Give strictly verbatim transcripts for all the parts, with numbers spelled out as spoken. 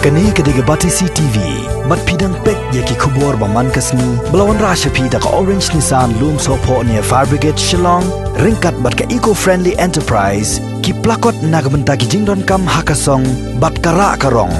Kane ka dei ka Batesi T V. Bad phi dang peit ïa ki khubor ba man ka sngi ba la wanrah sha phi da ka Orange Nissan Lumsohphoh near Fire Brigade Shillong, ryngkat bad ka Eco Friendly Enterprise, ki plakot na ka bynta ki jingdonkam ha ka song bad ka rah ka rong.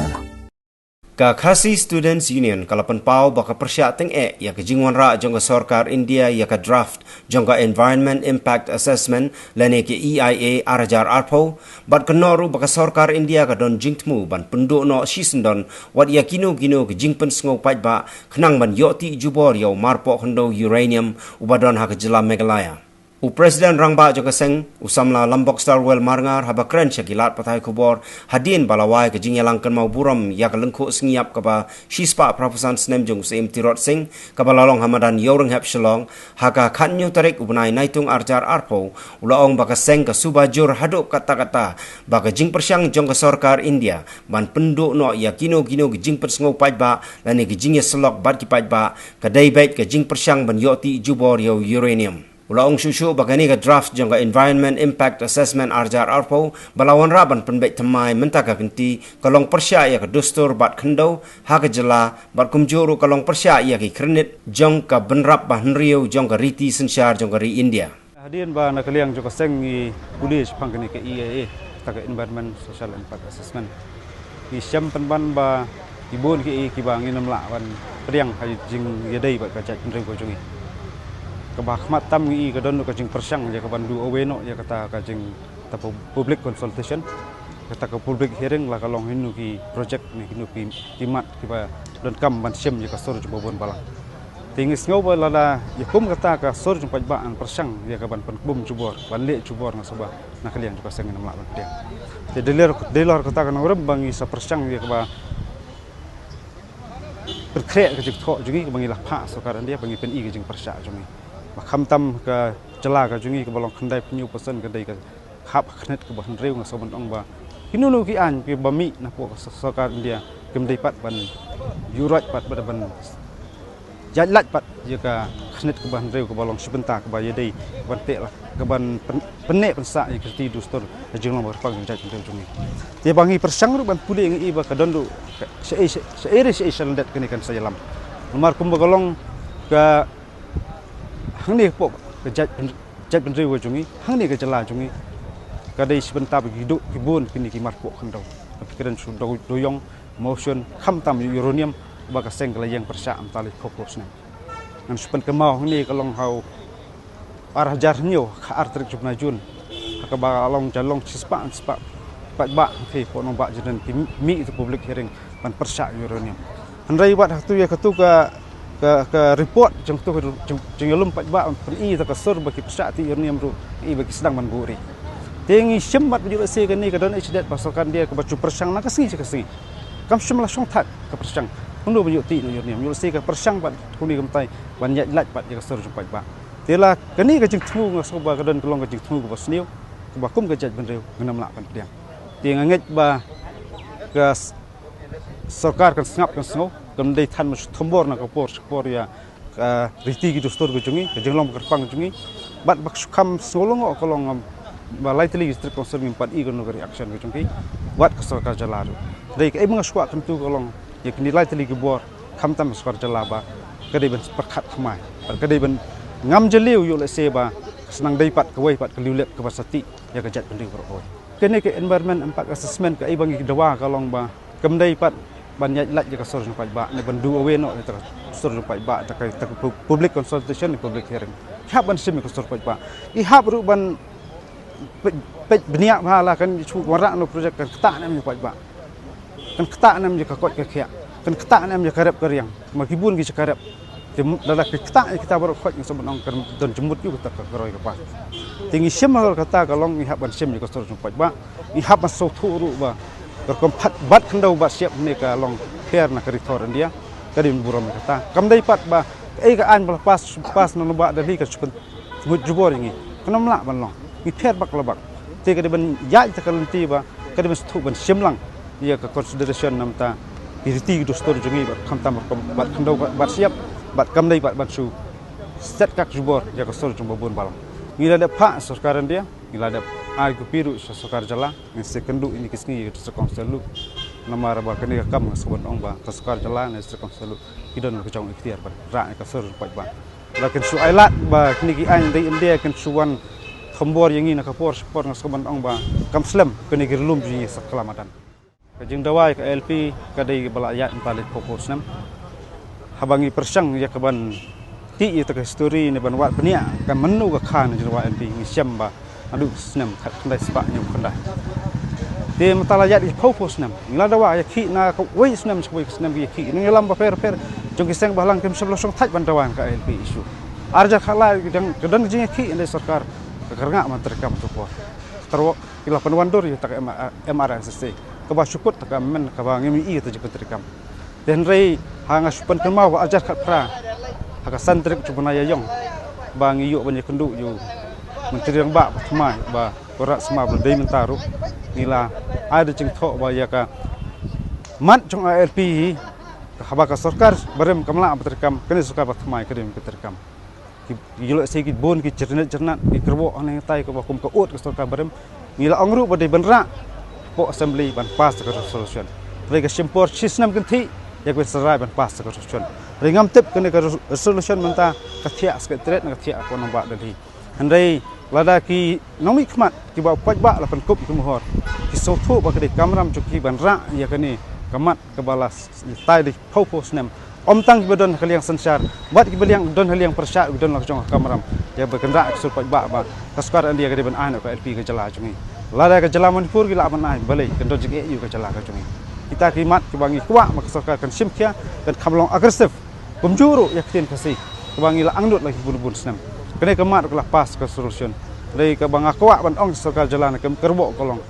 Ka Khasi Students Union ka la pynpaw ba ka pyrshah tyngeh ïa ka jingwanrah jong ka sorkar India ïa ka draft jong ka Environment Impact Assessment lane ka E I A ar hajar arphew, bad ka nongrim ba ka sorkar India ka don jingthmu ban pynduh noh shisyndon wat ïa kino kino ka jingpynsngew paidbah khnang ban ïoh tih jubor ïa u marpoh khyndew uranium uba don ha ka jylla Meghalaya. U President Rangbah jong ka seng, u Samla Lambok Starwell Marngar, haba kren sha ki lad pathai khubor hadien ba la wai ka jingïalang kynmaw burom ïa ka lyngkhuh sngi ïap kaba shispah phra phew san snem jong u Syiem Tirot Sing, kaba la long ha madan Ïewrynghep Shillong ha ka khathynñiew tarik u bnai Naitung ar hajar arphew, u la ong ba ka seng ka suba jur haduh katta katta ba ka jingpyrshang jong ka sorkar India ban pynduh noh ïa kino kino ka jingpynsngew paidbah lane ka jingïasyllok bad ki paidbah ka dei beit ka jingpyrshang ban ïoh tih jubor ïa u uranium. U la ong shuh shuh ba kane ka draft jong ka Environment Impact Assessment ar hajar arphew ba la wanrah ban pynbeit thymmai mynta ka kynti ka long pyrshah ïa ka dustur bad khyndew ha ka jylla, bad kumjuh ruh ka long pyrshah ïa ki khyrnit jong ka bynrap ba hynriew jong ka riti synshar jong ka ri India. Hadien ba na ka liang jong ka seng ngi pule shaphang kane ka E I A, kata ka Environment Social Impact Assessment, ngi shem pynban ba ki bun ki, kiba ngin ym lah ban pdiang ha jingïadei bad ka jaitbynriew ka jong ngi. Kaba ha khmat tam ngi i ka don ka jingpyrshang ïa ka ban do away noh ïa kata ka jing, kata pu-, public consultation, kata ka public hearing, la ka long hangno ki project ne hangno ki, ki mat kiba donkam ban shim ïa ka sur jong babun balang. Te ngi sngew ba lada ïa kum kata ka sur jong paidbah yn pyrshang ïa ka ban pynkhlaiñ jubor, ban leh jubor, nga sngew ba na ka liang jong ka seng ngin ym lah ban pdiang. Te dei lor, dei lor kata ka nongrim ba ngi sa pyrshang ïa kaba pynkhreh ka jingthoh jong ngi kaba ngi la phah sorkar India ba ngi pyni ka jingpyrshah jong ngi. Ba khamtam ka jylla ka jong ngi kaba long khyndai phew percent ka dei ka hap ha khyrnit kaba hynriew, nga sngew ban ong ba kino kino ki aiñ kiba mih napoh ka so-, sorkar India kim dei pat ban ïuhroit pat, ban, ban ïaid lait pat ïa ka khyrnit kaba hynriew kaba long shi bynta kaba ïadei ban teh la ka ban pyn-, pynneh pynsah ïa ka riti dustur ka jinglong ba kyrpang jong ka jaitbynriew jong ngi. Te ba ngi pyrshang ruh ban pule ngi i ba ka don ruh ka shaei, shaei re shaei sha lyndet kane kan sa ïalam. Namar kumba ka long ka hangne hapoh ka jait, jaitbynriew ka jong ngi, hangne ka jylla jong ngi, ka dei shi bynta ba ki duh ki bun kine ki marpoh khyndew. Ka phi kren shu Dew-, Dewïong, Mawshun, khamtam uranium ba ka seng ka la ïeng pyrshah mynta lai phew phew snem. Ngan shu pynkynmaw hangne ka long ha u ar hajar hynñiew, ka ar tarik jong u bnai Jun, ha kaba long, ka long shispah, shispah paidbah, hangtei hapoh Nongbah Jyndon ki mih ïa ka public hearing ban pyrshah uranium. Hynrei wat hato ïa kato ka, ka, ka report jong kato ka jing, jingïalum paidbah ban pyni ïa ka sur ba ki pyrshah tih uranium ruh, i ba ki sdang ban buhrieh. Te ngi shim bad ba ïoh lehse kane ka don eh sha dei ba sorkar India kaba ju pyrshang na ka sngi sha ka sngi. Kam shym la shong thait ka pyrshang kumno ban ïoh tih noh uranium. Ïoh lehse ka pyrshang bad kumne kumtai ban ïaid lait bad ïa ka sur jong paidbah. Te la kane ka jingthmu nga sngew ba ka don ka long ka jingthmu kaba sniew, kaba kum ka jaitbynriew ngin ym lah ban pdiang. Te nga ngeit ba ka s-, sorkar kan sngap kan sngew, kan dei than ma shu thombor na ka por sha ka por ïa ka riti ki dustur ka jong ngi, ka jinglong ba kyrpang ka jong ngi. Bad ba shu kham sngew lyngngoh ka long, um, ba lai tylli ki district council ngim pat i kano ka reaction ka jong ki, wat ka sorkar jylla ruh. Dei kaei ba nga shu kwah kyntu ka long ïa kine lai tylli ki bor, khamtam ka sorkar jylla ba ka dei ban pyrkhat thymmai, bad ka dei ban ngam jylliew ïoh lehse ba ka sa nang dei pat kawei pat ka liulep kaba sa tih ïa ka jaitbynriew baroh kawei. Kane ka Environment Impact Assessment kaei ba ngi dawa ka long ba kam dei pat ban ïaid lait ïa ka sur jong paidbah ne ban do away noh ïa ka sur jong paidbah da ka, da ka pu-, public consultation ne public hearing. Ki hap ban shim ïa ka sur paidbah. Ki hap ruh ban peit, peit bniah ba la kan shu wanrah noh project kan ktah ne em ïa paidbah. Kan ktah ne em ïa ka koit ka khiah. Kan ktah ne em ïa ka rep ka riang. Ma ki bun ki jaka rep. Te lada ki ktah ïa kita baroh khoit nga sngew ban ong kan don jingmut ïa kata ka roi ka par. Te ngi shim halor kata ka long ngi hap ban shim ïa ka sur jong paidbah. Ngi hap ban sngewthuh ruh ba ka rukom pat bat khyndew bat shyiap ne ka long pher na ka ri thor India. Ka dei ban burom ïa kata. Kam dei pat ba kaei ka aiñ ba la pass, pass na nongbah Delhi ka shu pyn- Ngut jubor ïa ngi. Kan ym lah ban long. Ngi pher bak la bak. Te ka dei ban ïaid ta ka lynti ba ka dei ban sngewthuh ban shim lang ïa ka consideration namar ta ki riti ki dustur jong ngi bad khamtam rukom bat khyndew bat shyiap bad kam dei bad ban shu set kak jubor ïa ka sur jong babun balang. Ngi la dep phah sorkar India, ngi la dep ai copy ruh sha sorkar jylla, ngin sa ïakynduh ïa kine ki sngi ïa ka District Council ruh. Namar ba kane ka kam nga sngewbha ban ong ba ka sorkar jylla ne District Council ki don ka jong ikhtiar ban rah ïa ka sur paidbah. Lada kin shu ai lad ba kine ki aiñ dei India kin shu wan thombor ïa ngi na ka por sha ka por, nga sngewbha ban ong ba kam slem kane ki rlum jong ngi sa khlem madan. Ka jingdawa ïa ka I L P ka dei ba la ïaid mynta leit phew phew snem. Haba ngi pyrshang ïa ka ban tih ïa ka history ne ban wad bniah ka mynno ka kha ne jingdawa I L P, ngi shem ba naduh snem khat khyndai spah hynñiew khyndai. Te mynta la ïaid ïa phew phew snem, ngi la dawa ïakhih na kawei snem sha kawei snem, ki ïakhih nongïalam bapher bapher jong ki seng bhalang kim shym la shong thait ban dawa ïa ka I L P issue. Ar hajar khatlai ka dang ka don ka jingïakhih ïa ka sorkar, ka kyrngah ban treikam ha ka por. Tyrwa ki la pynwandur ïa kata ka M R S S A kaba shu kut kata ka amendment kaba ngim ïohi ïa ka jingpyntreikam. Te hynrei ha nga shu pynkynmaw ba ar hajar khatphra ha ka san tarik jong u bnai Ïaïong ba ngi ïoh ban ïakynduh ïa u Myntri Rangbah ba thymmai ba Conrad Sangma ba la dei mynta ruh, ngi la ai da ka jingthoh ba ïa ka mat jong I L P hi, haba ka sorkar barim kam lah ban treikam, kane sorkar ba thymmai ka dei ban treikam. Ki, ki lehse ki bun ki jyrngam jyrngam, ki kyrwoh hangne hangtai kaba kum ka ud ka sorkar barim. Ngi la ong ruh ba dei ban rah hapoh Assembly ban pass ka resolution. Hynrei ka shim por shi snem kynthih ïa ka ban sa rai ban pass ka resolution. Hynrei ngam tip kane ka res-, resolution mynta ka thiah Secretariat ne ka thiah hapoh nongbah Delhi. Hynrei lada ki nongmihkhmat kiba u paidbah la pynkup ïa ki mohor, ki sngewthuh ba ka dei kamram jong ki ban rah ïa kane ka mat kaba la s-, tai da phew phew snem. Ym tang kiba don ha ka liang synshar, bad kiba liang don ha liang pyrshah, kiba don la ka jong ka kamram, ïa ba kynrah ka sur paidbah ba ka sorkar India ka dei ban ai noh ka I L P ka jylla jong ngi. Lada ka jylla Manipur ki lah ban ai, balei kan don jingeh ïa ka jylla ka jong ngi. Kita ki mat kiba ngi kwah ba ka sorkar kan shim khia, kan kham long aggressive. Kumjuh ruh ïa ka ktien Khasi kaba ngi la angnud la ki bun bun snem. Kane ka mat ruh ka la pass ka resolution. Hynrei kaba nga kwah ban ong sorkar jylla ne kam kyrwoh ka long,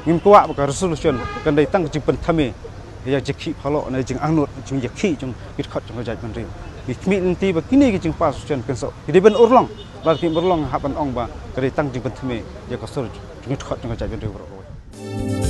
ngim kwah ba ka resolution kan dei tang ka jingpynthame ïa ka jingkhih phylla ne jingangnud jingïakhih jong ki dkhot jong ka jaitbynriew. Ngi khmih lynti ba kine ki jingpass resolution kan sa ki dei ban urlong. Lada kim urlong hap ban ong ba ka dei tang jingpynthame ïa ka sur jong ki dkhot jong ka jaitbynriew baroh kawei.